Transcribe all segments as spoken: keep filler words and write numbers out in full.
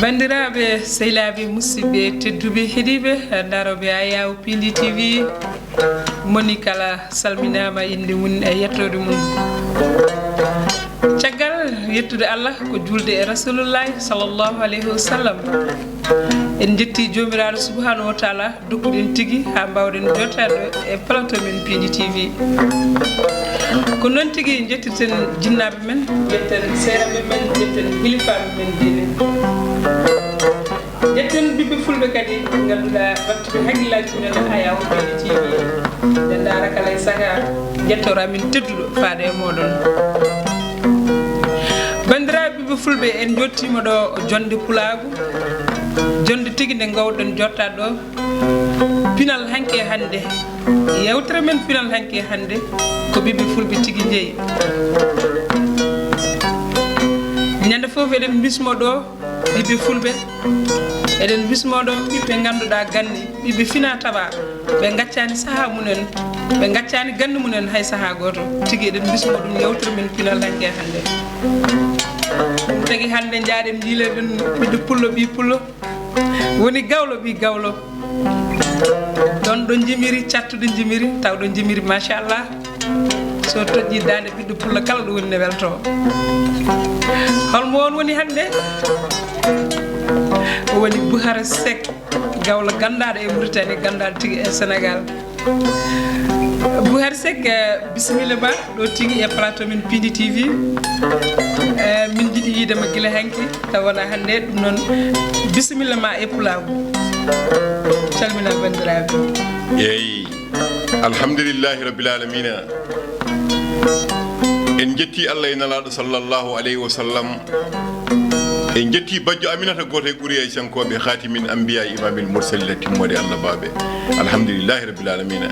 Banndiraaɓe, sehilaaɓe, musidɓe tedduɓe heɗiiɓe, ndarooɓe Ayaw Pindi T V, moni kala salminaama innde mum e yettoode mum. Caggal yettude Allah, ko juulde e Rasulullahi sallallahu alayhi wa sallam, en njetti Joomiraaɗo subhanahu wa taala, dokkuɗen tigi haa mbaawɗen jottaade e plateau men Pindi T V. Ko noon tigi njettirten jinnaaɓe men, njetten seeraɓe men, njetten hilifaaɓe men diine. Njetten ɓiɓɓe fulɓe kadi, ngannduɗaa, battuɓe hakkillaaji mumen e Ayaw Pindi T V. Ɓe ndaara kala e sahaa, njettoor amin tedduɗo faade e mooɗon. Banndiraaɓe ɓiɓɓe fulɓe, en njottiima ɗo jonnde pulaagu, jonnde tigi nde ngoowɗen jottaade ɗo. Pinal hanki e hannde, yewtere men pinal hanki e hannde ko ɓiɓɓe fulɓe tigi jeyi. Ñande fof eɗen mbismo ɗo ɓiɓɓe fulɓe, eɗen mbismo ɗo ɓiɓɓe ngannduɗaa ganni, ɓiɓɓe fina tawa, ɓe ngaccaani sahaa mumen, ɓe ngaccaani ganni mumen hay sahaa gooto. Tigi eɗen mbismo ɗum yewtere men pinal hanki e hannde. Ɗum tagi hannde njaaɗen njiileɗen ɓiɗɗo pullo ɓii pullo. Woni gawlo ɓii gawlo. Ɗon ɗo njimiri, cattuɗo njimiri, tawɗo njimiri, machallah. So toƴƴi daande ɓiɗɗo pullo kala ɗo woni ne welto. Holmo on woni hannde? O woni Bouhar Seck, gawlo ganndaɗo e Mauritanie, ganndaɗo tigi e Sénégal. Bouhar Seck, eh, bisimilla ma ɗo tigi e plateau min Pindi T V. Eh, min jiɗi yiide ma gila hanki, tawa wona hannde, ɗum noon bisimilla ma e pulaagu. Calmina banndiraaɓe. Eyi, alhamdulillahi rabbil alamina. En jetti Allah e nalaaɗo sallallahu alayhi wa sallam. En jetti bajjo Aminata gooto e Quraysh sankooɓe, khatimin anbiya, imamil mursalina, timmoode annabaaɓe. Alhamdulillahi rabbil alamina.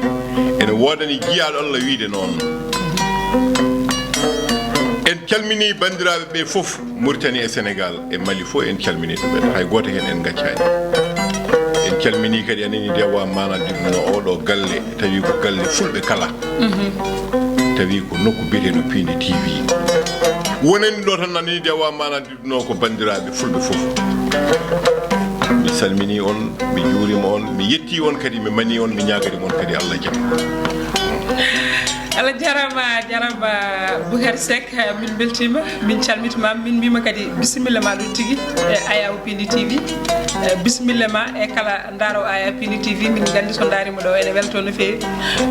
Ene woodani jiyaaɗo Allah wiide noon. En calmini banndiraaɓe ɓe fof, Mauritanie e Sénégal e Mali fof en calmini ɗumen. Hay gooto heen en ngaccaani. En calmini kadi, a nani nde wa mana dirno oɗo galle, tawi ko galle fulɓe kala. Tawi ko nokku biyeteeɗo Pindi T V. Wonen ɗo tan, a nani nde wa mana no ko banndiraaɓe fulɓe fof. Mi salmini on, mi juurima on, mi yetti on kadi, mi mani on, mi ñaagani mon kadi Allah jam. Allah jarama, jarama Bouhar Seck, min beltima, min calmitima, min mbima kadi bisimilla ma ɗum tigi e Ayaw Pindi T V. Eh, bisimilla ma e kala ndaaro Ayaw Pindi T V, min gandi so ndaarima ɗo ene welto no feewi.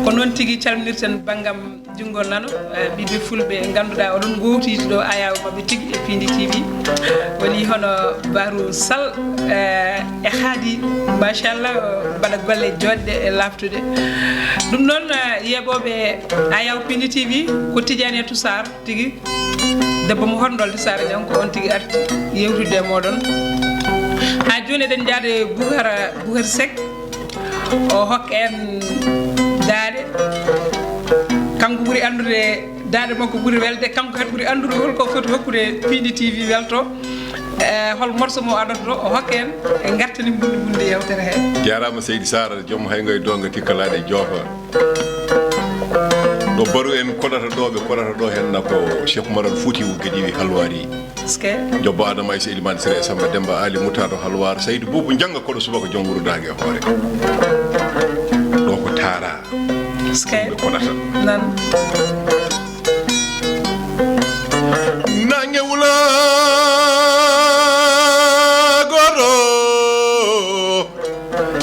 Ko noon tigi calminirten banngam Junngo nano, eh, ɓiɓɓe fulɓe ngannduɗaa oɗon ngowtiiti ɗo Ayaw maɓɓe tigi e Pindi T V. Woni hono Barou Sall, eh, e Khady, machallah, mbaɗa golle joɗɗe e laftude. Ɗum noon, eh, yeɓoɓe Ayaw Pindi T V ko Tidiane Yatou Sarr tigi, debbo mo Horndolde Sarr ñan ko on tigi arti yewtude e moɗon. Ha joni eɗen jaade Bouhar, Bouhar Seck. O hokka en daaɗe. Kanko ɓuri anndude daaɗe makko ɓuri welde. Kanko kadi ɓuri anndude holko foti hokkude Pindi T V welto. Eh, hol morceau mo adata ɗo, o hokka en, en ngartani bunde bunde yewtere he. Jarama Seydi Sara, joom hay ngoye donga tikkalaɗe joofa. Ɗo Barou en koɗata ɗo, ɓe koɗata ɗo hen na ko Cheikh Oumar Al Fouti Gadiwi Halwari. Ske. Jobbo Adama Aïssa Elimane Siré Samba Demba Ali Moutardo Halwar Saydou Boubou Janga koɗo subaka joom wuro Daage e hoore. Ɗo ko Tara. Ske. Ɓe koɗata. Nan. Nange wula goto.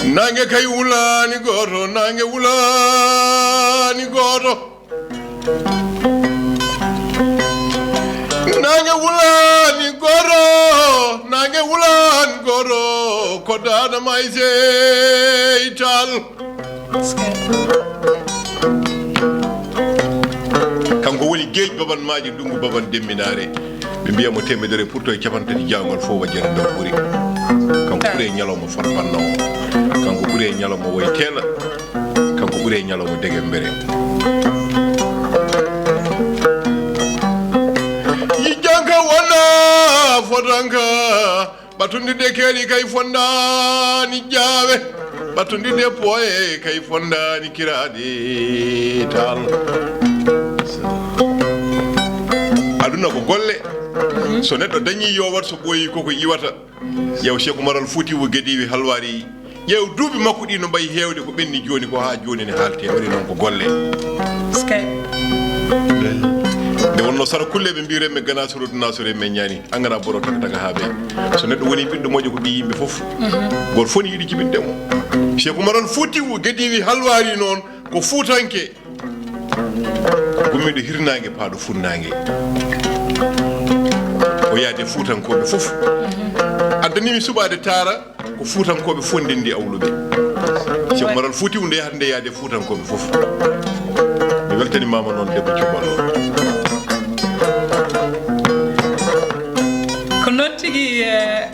Nange kay wulani goto. Nange wulani goto. Nange wulani goto, nange wulani goto, ko dada may sey tal. Kanko woni geej baban maaji dungu baban demminaare. Ɓe mbiya mo temedere pour to e capanɗe tati jawgal fof wajjere nder ɓuri. Kanko ɓuri e ñalawma fotbanno o. Kanko ɓuri e ñalawma woy teela. Kanko ɓuri e ñalawma degembere. Yijjanka wona fotanka, ɓatondirde keeri kay fondani jaawe, ɓatondirde pooye kay fondani kiraɗe tal. Aduna Ko golle. So neɗɗo dañii yo waɗ, so ɓooyii koko iwata. Ƴeew Cheikh Oumar Al Fouti wo Gediiwi Halwaari. Ƴeew duuɓi makko ɗi no mbayi heewde, ko ɓenni jooni ko haa jooni ne haalte, waɗi noon ko golle. Nde wonnoo sara kulle ɓe mbiren mi gana surodu nasure men ñaani, angana boro taka taka haa ɓe. So neɗɗo woni ɓiɗɗo moƴƴo ko ɓi yimɓe fof. Gooto fof ne yiɗi jibinde mo. Cheikh Oumar Al Fouti wo Gediiwi Halwaari noon ko fuutanke. Gummiiɗo hirnaange, paaɗo funnaange. O yaade Fuutankooɓe fof. Addani mi suɓaade taara, ko Fuutankooɓe fof ndenndi awluɓe. Cheikh Oumar Al Fouti wonde yahata nde yaade Fuutankooɓe fof. Mi weltanimaama noon, debbo cuballo. Ko noon tigi, eh,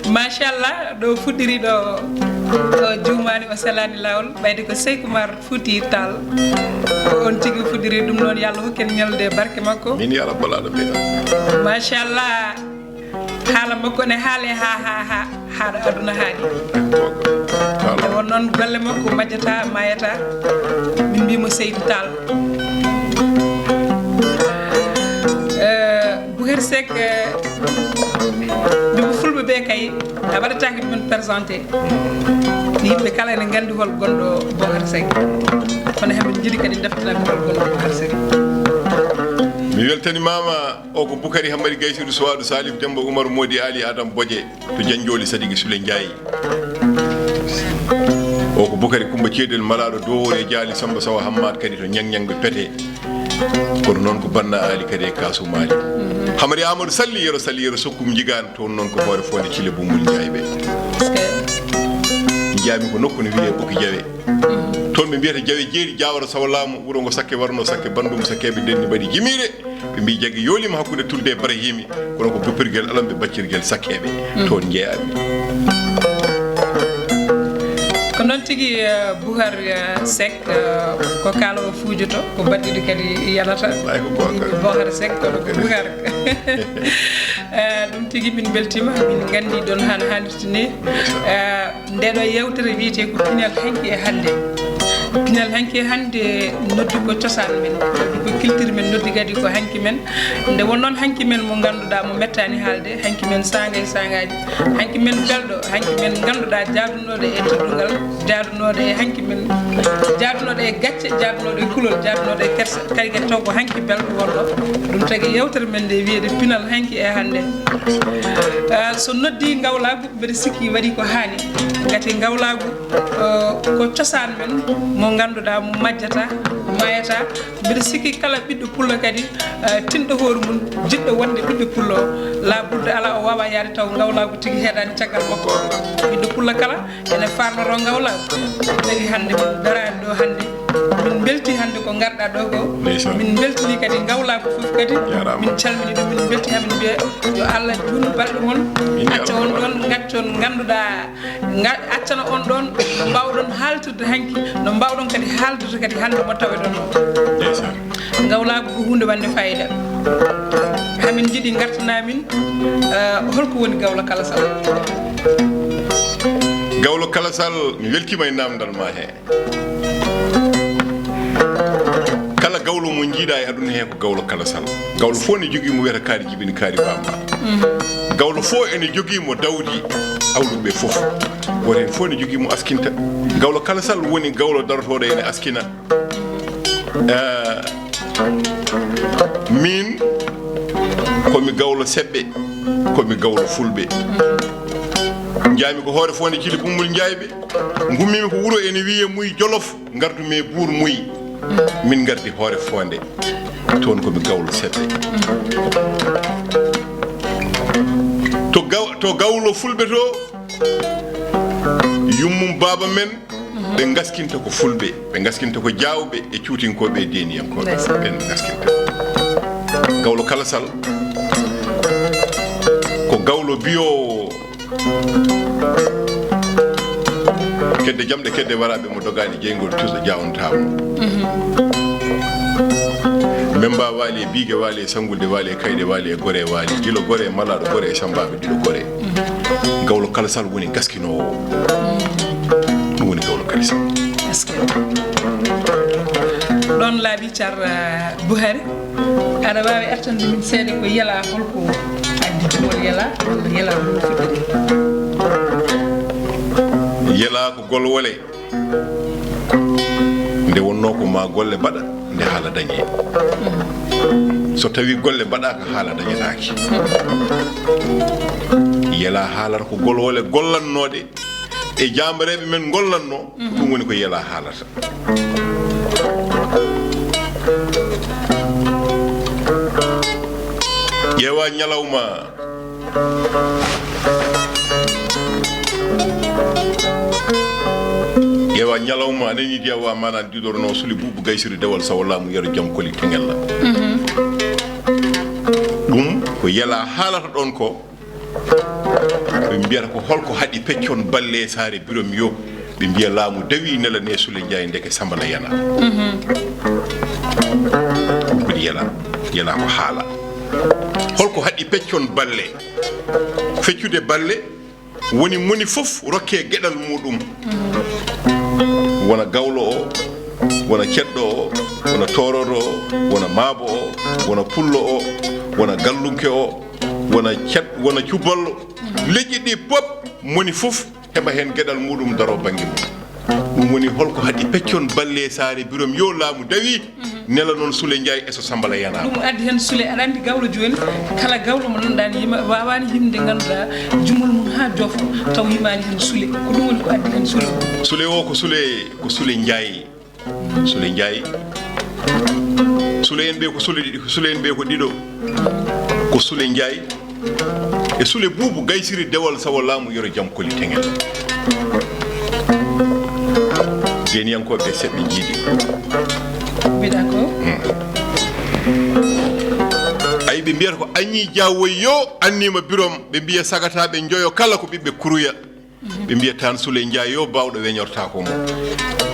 machallah, ɗo fuɗɗiri ɗo, o juumaani, o selaani laawol, ɓayde ko Cheikh Oumar Fouti Tall. Ko on tigi fuɗɗiri ɗum noon, yo Allah hokku en ñallude e barke makko. Min ya rabbal alamina. Machallah. Haala makko ne haale ha, ha, ha, haɗa aduna haaɗi. Nde won noon golle makko majjata, mayata. Min mbimo Seydou Tall. Eh, Bouhar Seck, eh, mbiɗo fulɓe ɓe kay, a waɗataake ɗumen présenté. Yimɓe kala ene nganndi hol gonɗo Bouhar Seck. Kono heɓe njiɗi kadi deftinande hol gonɗo Bouhar Seck. Mi weltanimaama. O ko Bukari Hammadi Gaysiru Suwaadu Salif Demba Umar Moodi Ali Adam Boje to Janjooli Sadiki Sule Njaayi. O ko Bukari Kumba Ceedel Malaaɗo Dowore Jaali Samba Sawa Hammaat kadi to Ñaŋ-ñaŋɓe Pete. Kono noon ko Banna Ali kadi e Kaasu Maali. Hamadi Amadou Salli Yero Salli Yero Sokkum Njigaan toon noon ko Hoore Fonde Cile Bumbul Njaayɓe. Njaami ko nokku ne wiyee Ɓoki Jawe. Toon ɓe mbiyata Jawe Jeeri Jaawara Sawa Laamu wuro ngo Sakke warno Sakke Bandum Sakkeeɓe denni mbaɗi jimiire. Ɓe mbii jaggi yooliima hakkunde Tulde e Barahimi, kono ko boppirgel alam ɓe baccirgel Sakkeeɓe. Toon njeyaami. Ko noon tigi, eh, Bouhar, eh, Seck, eh, ko kala o fuujoto, ko baɗɗiɗi kadi yanata. Ay, ko goonga. Bouhar Seck, kono ko Bouhar. Eh, ɗum tigi min mbeltiima, min nganndi ɗoon han haalirta ni. Eh, Nde ɗo yewtere wiyetee ko Pinal hanki e hannde. Pinal hanki e hannde noddi ko cosaan men, noddi ko culture men, noddi kadi ko hanki men. Nde won noon hanki men mo ngannduɗaa mo mettaani haalde, hanki men saanga e saangaaji, hanki men belɗo, hanki men ngannduɗaa jaadunooɗo e teddungal, jaadunooɗo e hanki men, jaadunooɗo e gacce, jaadunooɗo e kulol, jaadunooɗo e kersa, kadi kadi taw ko hanki belɗo wonɗo. Ɗum tagi yewtere men nde wiyede Pinal hanki e hannde. Ah, so noddi ngawlaagu, mbeɗa sikki waɗi ko haani. Ngati ngawlaagu, eh, ko cosaan men mo ngannduɗaa mo majjata, mayata. Mbeɗa sikki kala ɓiɗɗo pullo kadi, eh, tinɗo hoore mum, jiɗɗo wonde ɓiɗɗo pullo o. Laaburda alaa o waawa yaade taw ngawlaagu tigi heedaani caggal makko. Ɓiɗɗo pullo kala ene faarnoroo ngawlaagu. Tawi hannde min daraani ɗo hannde. Min mbelti hannde ko ngarɗaa ɗo ko. Ndeysaan. Min mbeltini kadi ngawlaagu fof kadi. Jaaraama. Min calmini ɗum, min mbelti haa min mbiya yo Allah juutnu balɗe mon. Min acca on ɗoon, ngacca on ngannduɗaa, nga-, accana on ɗoon no mbaawɗon haaltirde hanki, no mbaawɗon kadi haaldirde kadi hannde mo taweɗon o. Ndeysaan. Ngawlaagu ko huunde wonde fayida. Haa min njiɗi ngartanaa min, eh, holko woni gawlo kala sal? Gawlo kala sal, mi weltiima e naamndal ma hee. Kala gawlo mo njiiɗa e aduna he ko gawlo kala sal. Gawlo fof ne jogii mo wiyata kaari jibini kaari bamba. Gawlo fof ene jogii mo dawdi awluɓe fof. Gooto heen fof ne jogii mo askinta. Gawlo kala sal woni gawlo darotooɗo ene askina. Eh, min komi gawlo seɓɓe, komi gawlo fulɓe. Njaami ko hoore fonde Cili Bumbul Njaayɓe. Ngummiimi ko wuro ene wiyee Muy Jolof, ngardumi Buur Muy. Min ngardi hoore fonde. Toon ko mi gawlo seɓɓe. To gaw-, to gawlo fulɓe to, yummum baaba men, ɓe ngaskinta ko fulɓe, ɓe ngaskinta ko jaawɓe e cuutinkooɓe e deeniyankooɓe. Ndeysaan. Ɓen ngaskinta. Gawlo kala sal, ko gawlo biyoowo. Kedde jamɗe, kedde waraaɓe mo dogaani jeyngol cuuɗo jaawntaa mo. Memba waali e biige, waali e sanngulde, waali e kayɗe, waali e gore, waali gilo gore, malaaɗo gore e sambaaɓe ɗiɗo gore. Gawlo kala sal woni gaskinoowo. Ɗum woni gawlo kala sal. Est-ce que ɗoon laaɓi car, eh, Buhari? Aɗa waawi artande min seeɗa ko yela, holko addi jumol yela, walla yela no fuɗɗiri? Yela ko golwole. Nde wonnoo ko ma golle mbaɗa, nde haala dañee. So tawi golle mbaɗaaka, haala dañataake. Yela haalata ko golwole gollannooɗe e jaambareeɓe men ngollanno, ko ɗum woni ko yela haalata. Ƴeewa ñalawma. Ƴeewa ñalawma, a nani, ƴeewa manan didorno suli buubu gaysiri dewal sawo laamu yero jam koli teŋella. Ɗum ko yela haalata ɗon ko. Ɓe mbiyata ko holko haɗi peccon balle saare Birom yo. Ɓe mbiya laamu dawi nela ne Sule Njaay ndeke Sambala yana. Ɗum kadi yela, yela ko haala. Holko haɗi peccon balle? Feccude balle woni moni fof rokke geɗal muɗum. Wona gawlo o, wona ceddo o, wona torodo o, wona maabo o, wona pullo o, wona gallunke o, wona ced-, wona cuballo. Leƴƴi ɗi pop, moni fof heɓa heen geɗal muɗum, daro bannge mum. Ɗum woni holko haɗi peccon balle saare Birom yo laamu dawi, nela noon Sule Njaay e so Sambala yana. Ɗum addi heen Sule, aɗa anndi gawlo jooni, kala gawlo mo nanɗaa ne yima, waawaani yimde ngannduɗaa jumol mum haa joofa, taw yimaani heen Sule. Ko ɗum woni ko addi heen Sule o. Sule o ko Sule, ko Sule Njaay. Sule Njaay. Sule en ɓe ko Sule ɗiɗi, Sule en ɓe ko ɗiɗo. Ko Sule Njaay e Sule Buubu Gaysiri Dewal Sawo Laamu Yero Jam Koli Teŋel. Geniyankooɓe seɓɓe jiidi. Mbiɗa ko? Hmm. Ay, ɓe mbiyata ko añi jaawoy yo annima birom, ɓe mbiya sagataaɓe njoyo kala ko ɓiɓɓe kuruya. Ɓe mbiya tan Sule Njaay yo baawɗo weñortaako mo.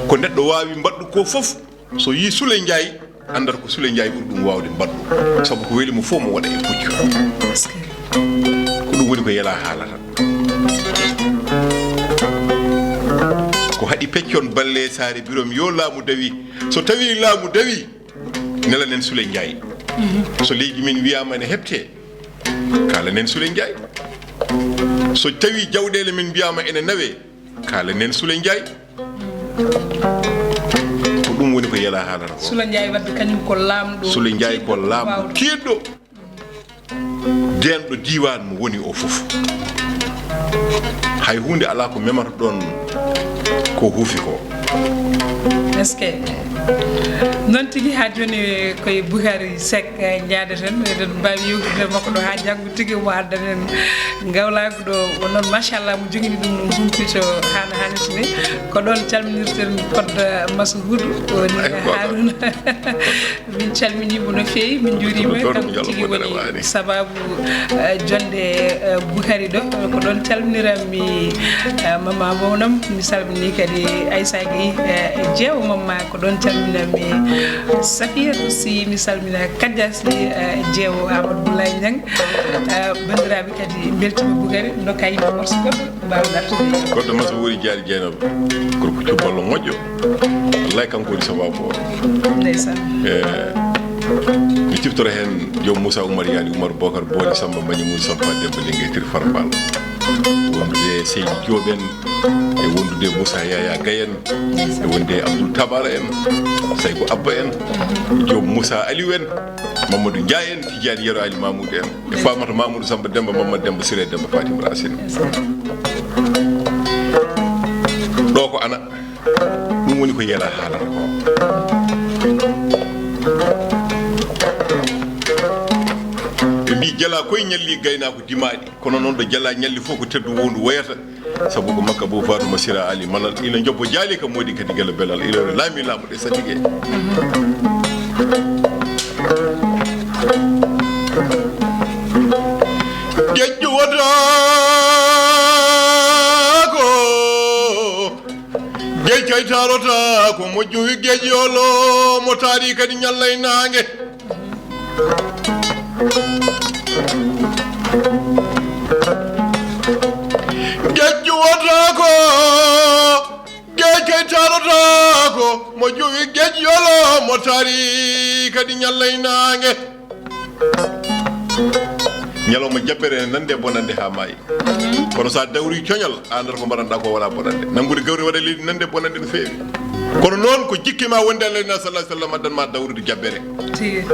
Ko neɗɗo waawi mbaɗɗu ko fof, so yii Sule Njaay, anndata ko Sule Njaay ɓuri ɗum waawde mbaɗɗu. Sabu ko weli mo fof mo waɗa e puccu. Ko ɗum woni ko yela haalata. Ko haɗi peccon balle saare birom yo laamu dawi. So tawi laamu dawi, nelanen Sule Njaay. So leydi men wiyaama ene heɓte, kaalanen Sule Njaay. So tawi jawɗeele men mbiyaama ene nawe, kaalanen Sule Njaay. Ko ɗum woni ko yela haalata ko. Sule Njaay wadde kañum ko laamɗo. Sule Njaay ko laamɗo tiiɗɗo. Denɗo diiwaan mo woni o fof. Hay huunde alaa ko memata ɗoon ko huufi ko. Est-ce que? Noon tigi, haa jooni koye Bukari Seck, eh, njaadaten, eɗen mbaawi yewtude e makko ɗo haa janngo tigi omo addanen ngawlaagu ɗo. O noon, machallah, mo jogini ɗum no humpito haa no haanirta ni. Ko ɗoon calminirten Kodda Masuhudu, woni Haruna. Min calminii mo no feewi, min njuuriima. Kanko tigi woni sabaabu, eh, jonnde, eh, Bukari ɗo. Ko ɗoon calminiranmi, eh, Mama Mawnam, mi salminii kadi Aysa Gueye, eh, e jeewo Mamma, ko ɗoon calminanmi Safiyatu Sy, mi salmina Kadja Sy, eh, e jeewo Amadou Boulaye Niang. Eh, banndiraaɓe kadi mbeltiima Bukari, ndokka yimɓe morso goɗɗo. Mbaawɗa artude. Goɗɗo masa wuuri jaari Jeynaba. Gorko cuballo moƴƴo. Wallay kanko woni sababu o. Ndeysaan. Eh, mi ciftora heen joom Moussa Oumar Yaali, Oumar Bokar Booli, Samba Mbañi Mum, Samba Demba Linge, Tirfar Fall. Wondude e Seydi Diop en, e wondude e Moussa Yaya Gaye en, e wonde e Abdoul Tabara en, Sayko Abba en, joom Moussa Aliou en, Mamadou Ndiaye en, Tidiane Yero Ali Mamoudou en. E Famata Mamoudou Samba Demba, Mamadou Demba Siré Demba Fatima Racine. Ɗo ko ana, ɗum woni ko yela haalata ko. Ɓe mbi jela koye ñalli gaynaako dimaaɗi, kono noon ɗo jela ñalli fof ko teddu wondu woyata. Sabu ko makka bo Fatuma Sira Ali Malal, ina jobbo jaali ka moodi kadi gila belal, ina laami laamu ɗe satike. Geƴƴo wota ko, geƴ kay tarota ko moƴƴo wi geƴ yolo mo taari kadi ñallay naange. Geƴƴo wota ko, geƴ kay tarota ko, Mo jowi geƴyolo mo tari kadi ñallay naange. Ñalawma jabbere ene nande bonande haa maayi. Kono so a dawri coñal, a andata ko mbaɗanɗa ko wala bonande. Nanngude gawri waɗa leydi nande bonande no feewi. Kono noon ko jikke ma wonde Allah na sallallahu alaihi wasallam addan ma dawrude jabbere. Tigi.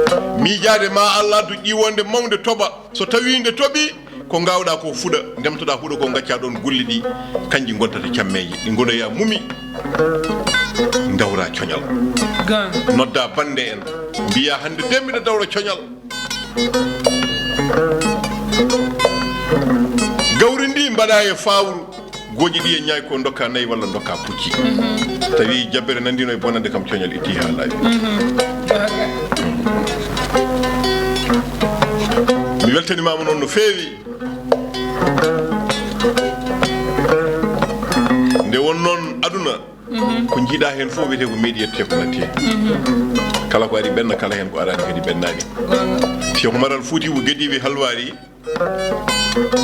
Miijaade ma Allah addu ƴiwonde mawnde toɓa. So tawi nde toɓi, ko ngaawɗa ko fuɗa, ndemtoɗa huɗo ko ngacca ɗon golli ɗi, kanji gontata cammeeje. Ɗi ngonoya mumi, dawra coñal. Gan. Nodda bande en, mbiya hannde de mbiɗa dawra coñal. Gawri ndi mbaɗa e fawru, gooƴi ɗi e ñaay ko dokka nayi walla dokka pucci. Tawi jabbere nandino e bonande kam coñal itti ha laaɓi. Mi weltanimama noon no feewi. Nde won noon aduna, ko jiiɗa heen fof wiyete ko meɗi yette ko natti heen. Kala ko ari ɓenna, kala heen ko arani kadi ɓennani. Cheikh Oumar Al Fouti o gediwi halwari.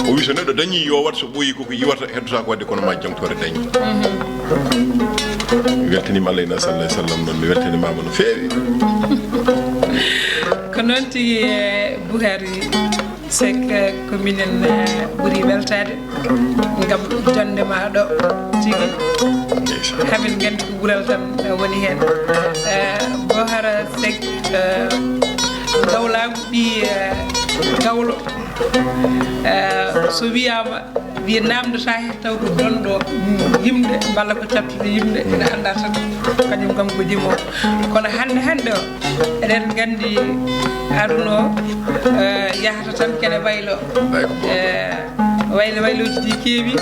O wi so neɗɗo dañi yo wat, so ɓooyi koko yiwata, heddotako wadde kono ma jangtore dañi. Mi weltanima Allah ina sallallahu alaihi wasallam noon, mi weltanimama no feewi. Ko noon tigi, eh, Buhari Seck, eh, ko minen, eh, ɓuri weltade ngam jonde ma ɗo tigi. Ndeysaan. Hamin gandi ko ɓural tan, eh, woni hen. Eh, Buhara Seck, eh, gawlagu ɓi, eh, gawlo. Eh, so wiyama, wiya namdata he taw ko donɗo yimde, walla ko cattude yimde, ene anda tan kañum kam ko jimo. Kono hande, hande o, eɗen gandi aduna o, eh, yahata tan kene waylo. Eh, waylo, wayloji ɗi keewi.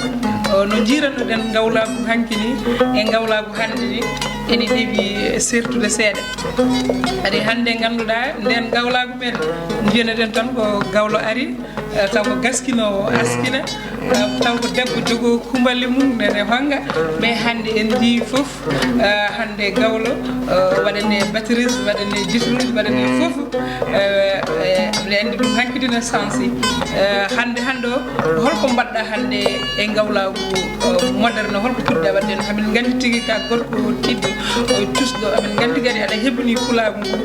O, no jirannoɗen ngawlagu hanki ni, e ngawlagu hande ni, ene ɗeɓi sertude seeɗa. Ari hande ganduɗa nden ngawlagu men, mbiyanoɗen tan ko gawlo ari, eh, taw ko gaskinowo askina, eh, taw ko debbo jogo kumbali mum nene honga. Mais hande en ndi fof, eh, hande gawlo, eh, waɗane batteries, waɗane jifruji, waɗane fof, eh, eh, aɗa andi ɗum hanki dina sensi. Eh, hande, hande o, holko mbaɗɗa hande e ngawlagu, eh, moderne, holko puɗɗa wadde? Hamin gandi tigi ka gorko tiɗɗo, o cusɗo, amin gandi kadi aɗa heɓini pulagu ngu,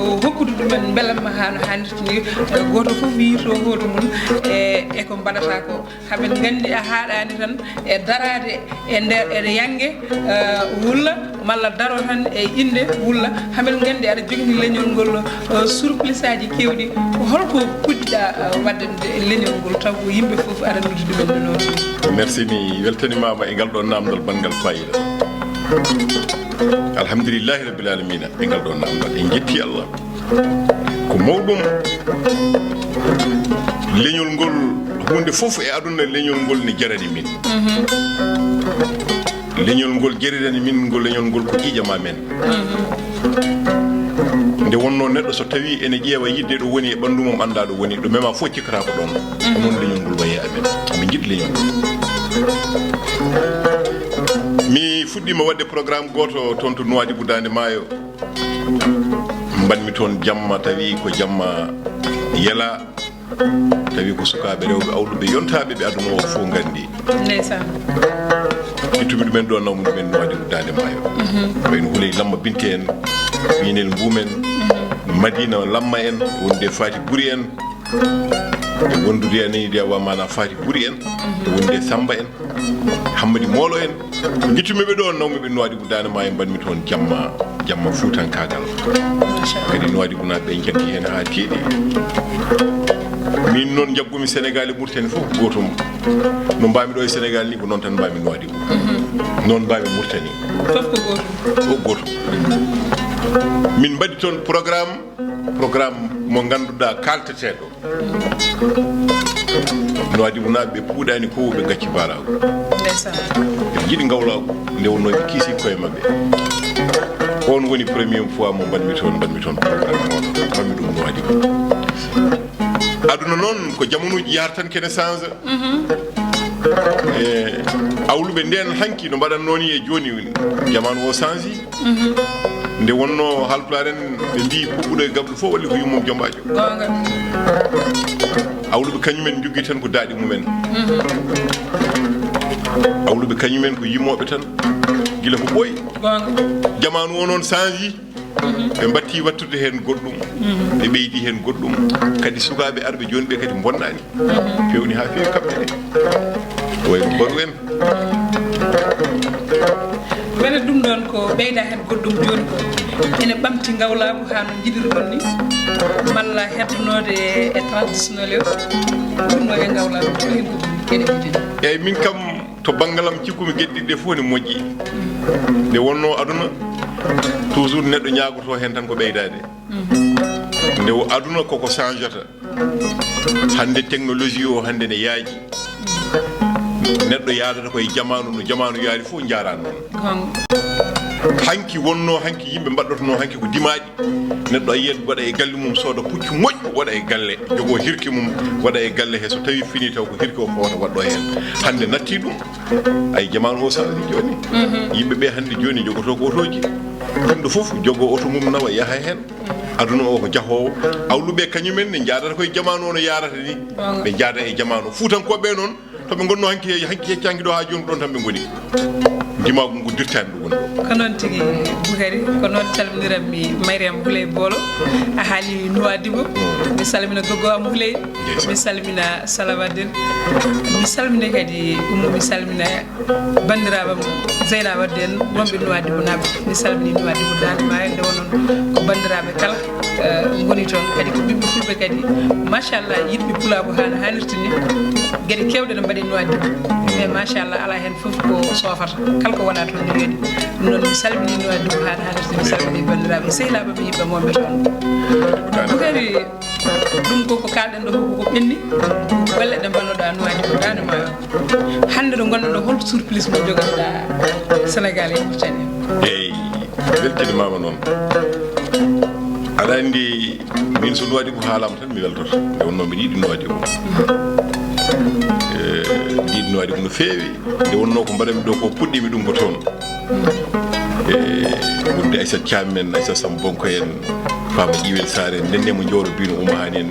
o hokkude ɗumen belamma ha no hannirta ni. Eh, goto fof yiyto hoto mum, eh, e ko mbaɗata ko. Hamin gandi a haɗani tan e darade e nder, e yange, eh, wulla, malla daro tan e inde wulla. Hamin gandi aɗa jogini leñol ngol, eh, surplice aji kewɗi. Ko holko puɗɗiɗa, eh, waddande leñol ngol taw ko yimɓe fof aɗa noddi ɗumen no nooti? Merci, mi weltanimama e ngal ɗon namdal banngal fayida. Alhamdulillahi rabbil alamina e ngal ɗon namdal. En jetti Allah. Ko mawɗum, leñol ngol, hunde fof e aduna, leñol ngol ne jarani min. Leñol ngol jarirani min, ngol leñol ngol ko ƴiiƴam amen. Nde wonno neɗɗo so tawi ene ƴeewa yidde ɗo woni e ɓanndu mum, annda ɗo woni, ɗo mema fof cikkata ko ɗon. Ko noon leñol ngol wayi e amen. Min njiɗi leñol ngol. Mi fuɗɗima waɗde programme gooto toon to Nouadhibou Daande Maayo. Mbaɗmi toon jamma, tawi ko jamma yela, tawi ko sukaaɓe rewɓe awluɓe yontaaɓe ɓe aduna o fof nganndi. Ndeysaan. Ittumi ɗumen ɗo, nawmi ɗumen Nouadhibou Daande Maayo. Wayno Houleye Lamma Binte en, Minel Mbuum en, Madina Lamma en, wonde Fati Buri en, e wondude e nani de wa mana Fati Buri en, e wonde Samba en, Hammadi Moolo en. Gittumi ɓe ɗo, nawmi ɓe Nouadhibou Daande Maayo, mbaɗmi toon jamma, jamma fuutankaagal. Kadi Nouadhibou naaɓe ɓe njanti heen haa tiiɗi. Min noon njaggumi Sénégal e Mauritanie fof ko gootum. No mbaami ɗo e Sénégal ni ko noon tan mbaami Nouadhibou. Noon mbaami Mauritanie. Fof ko gootum. Ko gootum. Min mbaɗi toon programme, programme mo ngannduɗaa kaalteteeɗo. Nouadhibou naaɓe ɓe puuɗaani ko ɓe gacci baalaagu. Ndeysaan. Ɓe njiɗi ngawlaagu nde wonnoo ɓe kiisi koye maɓɓe. On woni premier fois mo mbaɗmi toon, mbaɗmi toon programme on, mbaɗmi ɗum Nouadhibou. Aduna noon ko jamanuuji yahata tan kene change. E awluɓe nden hanki no mbaɗatnoo ni e jooni, jamaanu o change. Nde wonnoo Haalpulaar en ɓe mbii puɓɓuɗo e gaɓɗu fof walli ko yummum jombaajo. Goonga. Awluɓe kañumen njogii tan ko daaɗi mumen. Awluɓe kañumen ko yimooɓe tan. Gila ko ɓooyi. Goonga. Jamaanu o noon change. Ɓe mbattii waɗtude heen goɗɗum. Ɓe ɓeydi heen goɗɗum. Kadi sukaaɓe arɓe jooni ɓe kadi mbonnaani. Feewni haa feewi kamɓe ne. Ko wayi no mbaru en. Mbele ɗum ɗoon ko ɓeyda heen goɗɗum jooni ko ene ɓamti ngawlaagu haa no njiɗirɗon ni, malla heddonoode e traditionnel o, ɗum no e ngawlaagu, hol heen ko ɗum geɗe ɗiɗi? Eeyi, min kam to banngal am cikkumi geɗe ɗiɗi ɗe fof ne moƴƴi. Nde wonnoo aduna, toujours neɗɗo ñaagoto heen tan ko ɓeydaade. Nde o aduna koko changeata. Hannde technologie o hannde ne yaaji. Neɗɗo yaadata ko e jamaanu, no jamaanu yaari fof njaaraani noon. Hanki wonnoo, hanki yimɓe mbaɗɗotonoo hanki ko dimaaɗi. Neɗɗo a yiyat waɗa e galle mum, sooda puccu moƴƴu, waɗa e galle, jogoo hirke mum, waɗa e galle he, so tawii finii taw ko hirke o fowata waɗɗo heen. Hannde nattii ɗum. Ay, jamaanu o change jooni. Yimɓe ɓe hannde jooni njogotoo ko otooji. Ɗum ɗo fof jogoo oto mum nawa yaha heen. Aduna o ko jahoowo. Awluɓe kañumen ne njaadata koye jamaanu o no yaarata ni. Ɓe njaada e jamaanu. Fuutankooɓe noon, to ɓe ngonnoo hanki, hanki hecci hanki ɗo haa jooni ko ɗoon tan ɓe ngoni. Ndimaagu ngu dirtaani ɗo woni ɗo. Ko noon tigi Bukari, ko noon calminiranmi Mariam Bouleye Bolo. A haali Nouadhibou. Mi salmina goggo am Bouleye. Mi salmina Salamata Déne. Mi salmina kadi Oumou, mi salmina banndiraaɓe am Zeyna Wade en, wonɓe Nouadhibou naaɓe. Mi salminii Nouadhibou Daande Maayo, nde wonnoon ko banndiraaɓe kala, eh, ngoni toon. Kadi ko ɓiɓɓe fulɓe kadi, machallah, yiɗɓe pulaagu haa no haanirta ni. Geɗe keewɗe no mbaɗee Nouadhibou. Mais machallah, alaa heen fof ko soofata. Kala ko wonaa toon no yooɗi. Ɗum noon, mi salminii Nouadhibou haa no haanirta ni. Mi salminii banndiraaɓe e sehilaaɓe am e yiɗɓe am wonɓe toon. Bukari, ɗum ko ko kaalɗen ɗo fof ko ɓenni. Golle ɗe mbannoɗaa Nouadhibou Daande Maayo. Hannde ɗo ngonɗen ɗo, hol surprise mo joganoɗaa Sénégal e Mauritanie? Eeyi, weltinimaama noon. Aɗa anndi, min so Nouadhibou haalama tan mi weltoto. Nde wonnoo mbiɗa yiɗi Nouadhibou. Eh, mbiɗa yiɗi Nouadhibou no feewi. Nde wonnoo ko mbaɗanmi ɗo ko, puɗɗiimi ɗum ko toon. E wonde Aissata Thiam en, Aissata Samba Bonko en, Fama Ƴiwel Sarr en, Nenne mo Jooro Bino Oumahani en.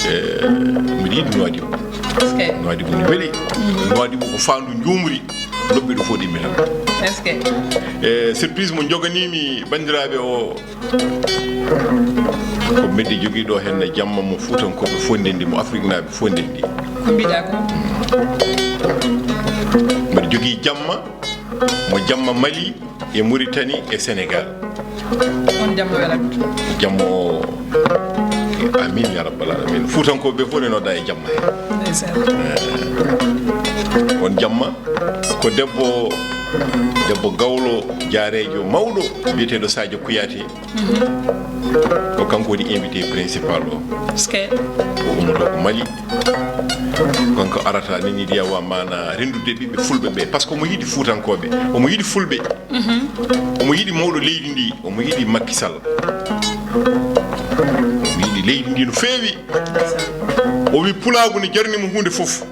E mbiɗa yiɗi Nouadhibou. Nouadhibou ne weli. Nouadhibou ko faandu njuumri. Lobbi ɗo fof ɗimmi tan. E surprise mo joganiimi banndiraaɓe o, ko mbeɗa jogii ɗo heen jamma mo Fuutankooɓe fof ndenndi, mo Afriknaaɓe fof ndenndi. Ko mbiɗa ko? Mbeɗa jogii jamma mo jamma Mali e Mauritanie e Sénégal. On jamma welat? Jamma o, amin ya rabbal alamin. Fuutankooɓe fof ne nodda e jamma he. Ndeysaan. Eh, on jamma ko debbo, debbo gawlo, jaareejo mawɗo, biyeteeɗo Sadio Kouyaté. Ko kanko woni invité principal o. Est-ce que? O ummoto ko Mali. Kanko arata nani diya wa mana rendude ɓiɓɓe fulɓe ɓe, parce que omo yiɗi fuutankooɓe, omo yiɗi fulɓe. Omo yiɗi mawɗo leydi ndi, omo yiɗi Macky Sall. Omo yiɗi leydi ndi no feewi. O wi pulaagu ne jarni mo huunde fof.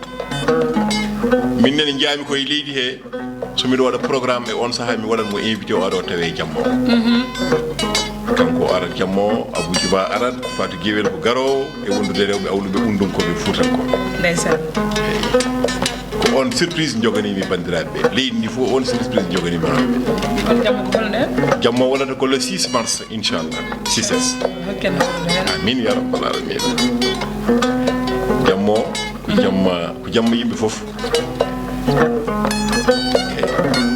Min nene njaami ko e leydi he. So miɗo waɗa programme e on sahaa, mi waɗat mo invité, o ara o tawe jamma o. Kanko o arat jamma o, Abou Djiba arat, Fatou Guewel ko garoowo, e wondude rewɓe awluɓe ɓundunkoɓe fuutankooɓe. Ndeysaan. Ko on surprise joganiimi banndiraaɓe ɓe. Leydi ndi fof on surprise joganiimi rewɓe. On jamma ko holno? Jamma o waɗata ko le six mars, inchallah. Six S. Hokken hawrude heen. Amin ya rabbal alamin. Jamma o, ko jamma, ko jamma yimɓe fof.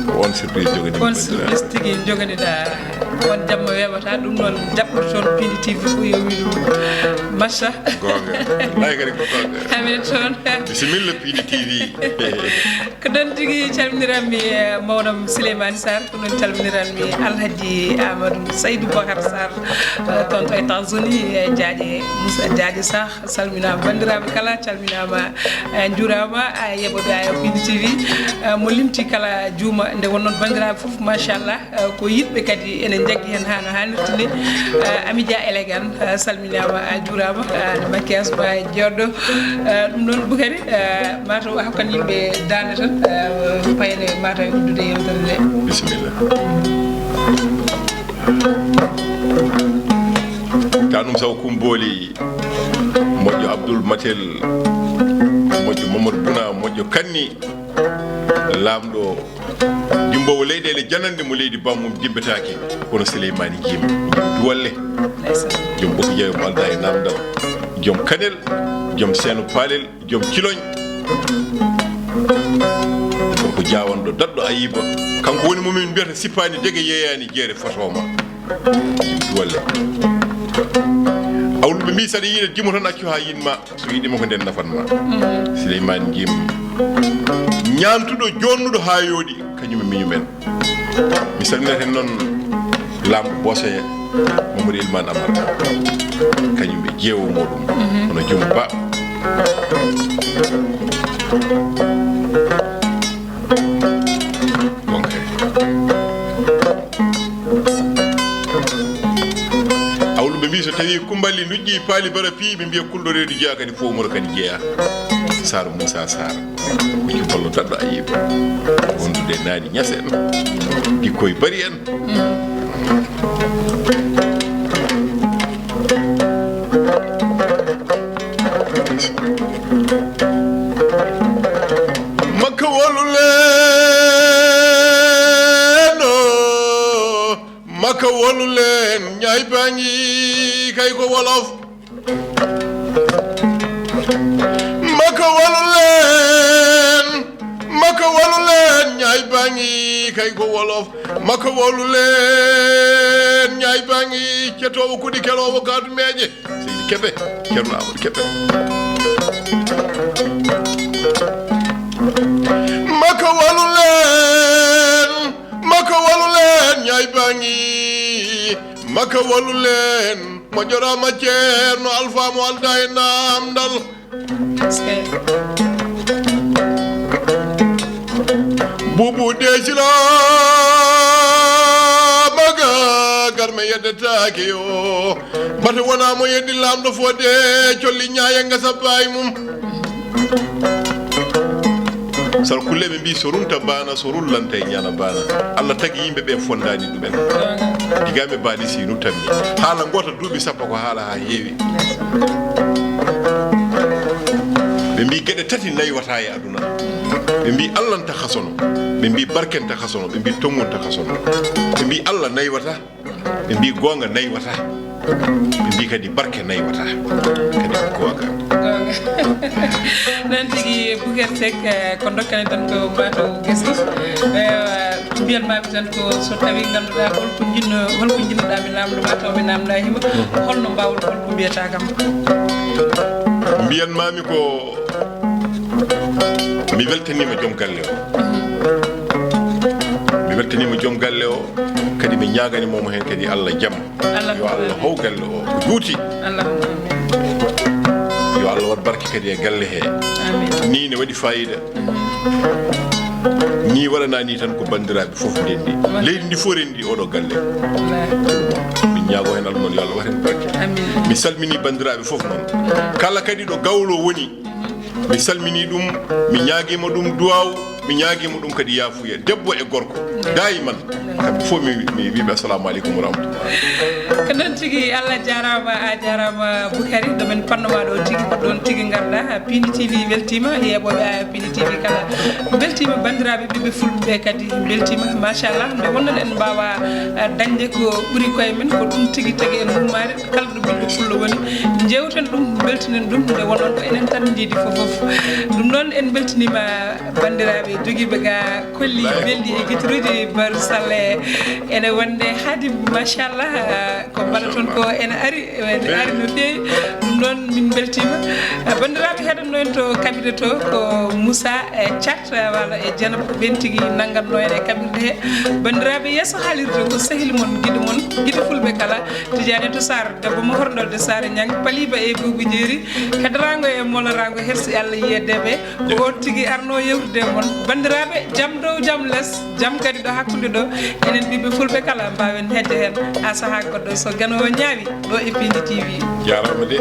Ko on surprise jogani. On surprise tigi joganiɗa. On jamma weeɓata ɗum noon, jaɓɓoto toon Pindi T V fof yo wi ɗum. Machallah. Goonga. Lay kadi ko goonga. Amin toon. Bisimilla Pindi T V. Ko ɗon tigi calminiranmi, eh, mawnam Souleymane Sarr, ko ɗon calminiranmi Alhaji Amadou Saydou Bakar Sarr, eh, toon to États-Unis, eh, Jaaje Moussa Jaaje Sarr. Salminaama banndiraaɓe kala, calminaama, eh, njuuraama, eh, yeɓoɓe Ayo Pindi T V, eh, mo limti kala juuma. Nde wonnoon banndiraaɓe fof, machallah, eh, ko yiɗɓe kadi ene njaggi heen haa no haanirta ni. Eh, Ami Dia élégant, eh, salminaama, a juuraama, eh, no maquillage ma jooɗɗo. Eh, ɗum noon Bukari, eh, mataw a hokkan yimɓe daande tan, eh, payne mataw e uddude yewtere nde. Bisimilla. Kanum Sow Kumbooli, moƴƴo Abdoul Matel, moƴƴo Mamadou Bouna, moƴƴo Kanni, Laamɗo dimboowo leyɗeele jananɗe mo leydi bammum dimbetaake, kono Sileymaani Jiim. Joom Duwalle, joom Ɓoki Jawe mo aldaa e naamndal, joom Kanel, joom Seeno Paalel, joom Ciloñ. Gorko jaawanɗo, daɗɗo Ayiba. Kanko woni mo min mbiyata sippaani dege, yeeyaani jeere, fotooma. Joom Duwalle. Awluɓe mbii, saɗa yiɗa dimo tan, accu haa yiɗ ma. So yiɗima ko nden nafan ma. Sileymaani Jiim. Ñaantuɗo, joonnuɗo haa yooɗi, kañum e miñum en. Mi salminat heen noon laamɗo Boosoya, Mamadou Elimane Amar. Kañum e jeewo muuɗum. Hono Jum Ba. Gonga. Awluɓe mbii, so tawii Kumbali nduƴƴii paali bara pii, ɓe mbiya Kulɗo reedu jeyaa, kadi fof moro kadi jeyaa. Saar Muusaa Saar. Ko cuballo daɗɗo Ayiba. Wondude naani ñas en. Gikkoy bari en. Makka wolulen o, makka wolulen, ñaay baŋi kay ko wolof. Makka wolulen, makka wolulen, ñaay baŋi kay ko wolof. Makka wolulen, ñaay baŋi cetoowo kuɗi keloowo kaatu meeƴe. Seydi Kebe, Ceerno Amadou Kebe. Makka wolulen, makka wolulen, ñaay baŋi. Makka wolulen, moƴƴoraama Ceerno Alfa mo aldaa e naamndal. Buubu Deesila maga garme yeddetaake yo. Bata wonaa mo yeddi laamɗo fodde colli ñaaya ngasa baay mum. Sara kulle ɓe mbii so runta baana, so rullanta e ñaana baana. Allah tagi yimɓe ɓe fondaani ɗumen. Diga ɓe baali si nu tammi. Haala ngoota duuɓi sappo ko haala haa heewi. Ɓe mbii geɗe tati naywata e aduna. Ɓe mbii Allah nta hasono. Ɓe mbii barke nta hasono. Ɓe mbii tongu nta hasono. Ɓe mbii Allah naywata. Ɓe mbii goonga naywata. Ɓe mbii kadi barke naywata. Kadi ko goonga. Goonga. Noon tigi, Boubacar Seck, eh, ko ndokkani tan ko mataw gesu. Eh, ko mbiyan maami tan ko so tawi ngannduɗaa holko jinno, holko jinnoɗaa mi naamndo ma taw mi naamndaaki ma. Mhm. Holno mbaawɗo, holko mbiyata kam? Mbiyan maami ko mi weltaniima joom galle o. Mi weltaniima joom galle o, kadi mi ñaagani mo heen kadi Allah jam. Yo Allah how galle o ko juuti. Allahumma amin. Yo Allah waɗ barke kadi e galle he. Amin. Ni ne waɗi fayida. Ni waɗana ni tan ko banndiraaɓe fof ndenndi. Wallaahi. Leydi ndi fof renndi oɗo galle. Wallaahi. Min ñaago heen Allah noon yo Allah waɗ heen barke. Amin. Mi salmini banndiraaɓe fof noon. Kala kadi ɗo gawlo woni, mi salmini ɗum, mi ñaagiima ɗum duwaaw, mi ñaagiima ɗum kadi yaafuya, debbo e gorko, daayiman. Kamɓe fof mi, mi wiiɓe assalamu aleykum wa rahmatullah. Ko noon tigi, Allah jaaraama, a jaaraama Bukari, ɗo min panno-maa ɗo tigi, ko ɗoon tigi ngarɗaa. Pindi T V weltiima, yeeɓooɓe a Pindi T V kala mbeltiima, banndiraaɓe ɓiɓɓe fulɓe kadi mbeltiima, machallah. Nde wonno en mbaawa, ah, dañde ko ɓuri koye men, ko ɗum tigi tagi en hummaade. Kala ɗo ɓiɗɗo pullo woni, njeewten ɗum, mbeltinen ɗum, nde wonnoon ko enen tan njiidi fof fof. Ɗum noon, en mbeltiniima banndiraaɓe jogiiɓe ga kolli belɗi e gituruuji, Baru Sall e ene wonde Hadim, machallah, ko mbaɗaton ko ene ari, ene ari no feewi. Ɗum noon, min mbeltiima. Banndiraaɓe heɗotnoo en to kaɓirɗe to, ko Moussa e Thiat, walla e Dieynaba, ko ɓeen tigi nanngatnoo en e kaɓirɗe he. Banndiraaɓe, yeeso haalirde ko sehil mon, giɗo mon, giɗo fulɓe kala, Tidiane to Sarr, debbo mo horɗorde Saare Ñang, Paliba e Buubu Jeeri, heɗoraango e mooloraango, hersi Allah yiyedeeɓe, ko on tigi arno yewtude e mon. Banndiraaɓe, jam dow, jam les, jam kadi ɗo hakkunde ɗo, enen ɓiɓɓe fulɓe kala mbaawen hedde heen haa sahaa goɗɗo, so geno o ñaawi, ɗo e Pindi T V. Jaaraama de.